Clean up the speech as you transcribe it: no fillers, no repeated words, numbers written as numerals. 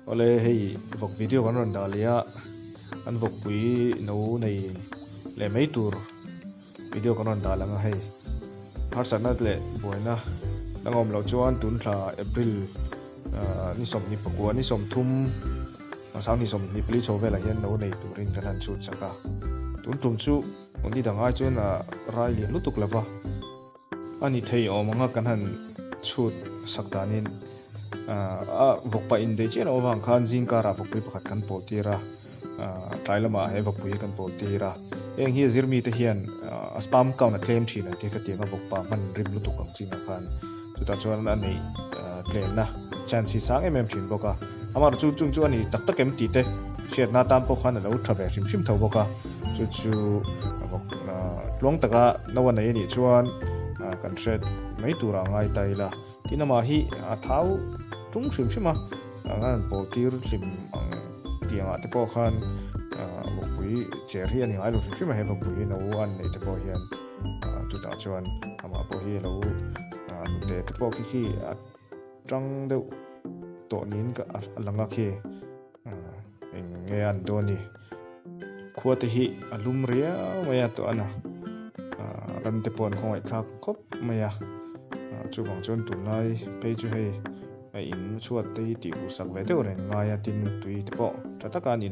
Awle hei vawk video kan rawn dah leh a, an vawkpui no nei leh mai tur video kan rawn dah lang a hei. Harsatna leh buaina dang awm loh chuan tun thla April ni 24 ni 30 2024 chho velah hian no nei turin kan han chhut sak a. Tun tum chu ni dang ai chuan a rai lian lutuk lova. A ni thei awm anga kan han chhut sak danin a vawkpa indeih chiah loh avang khan zing karah vawkpui pakhat kan pawl tir a, tlai lamah he vawkpui hi kan pawl tir a. Heng hi a zir mite hian a sperm count a tlem thin an ti khatiang a vawkpa hman rim lutuk ang chingah khan chutah chuan a neih tlemna chance hi sang em em thin bawk a. Amaherawhchu chu chung chu a ni tak tak em tih te hriatna atan pawh khan a lo tha ve hrim hrim tho bawk a, chu chu tluang taka no a nei a nih chuan kan hre mai turah a ngai ta ila. Tin amah hi a thau tung hrim hrim a, an han pawl tir hlim ang tiangah te pawh khan vawkpui cher hi a ni ngai lo hrim hrim a, he vawkpui hi no an neih te pawh hian chutah chuan amah pawh hi a lo hnute te pawh khi khi a tang deuh tawh niin ka a lang a khi eng nge an dawn ni khua te hi a lum riau mai a tawh a na ram te pawh an khawngaih thlak khawp mai a chuvang chuan tunlai phei chu hei a in chhuat te hi tih huh sak ve deuh reng ngai a tin tui te pawh tha taka an in.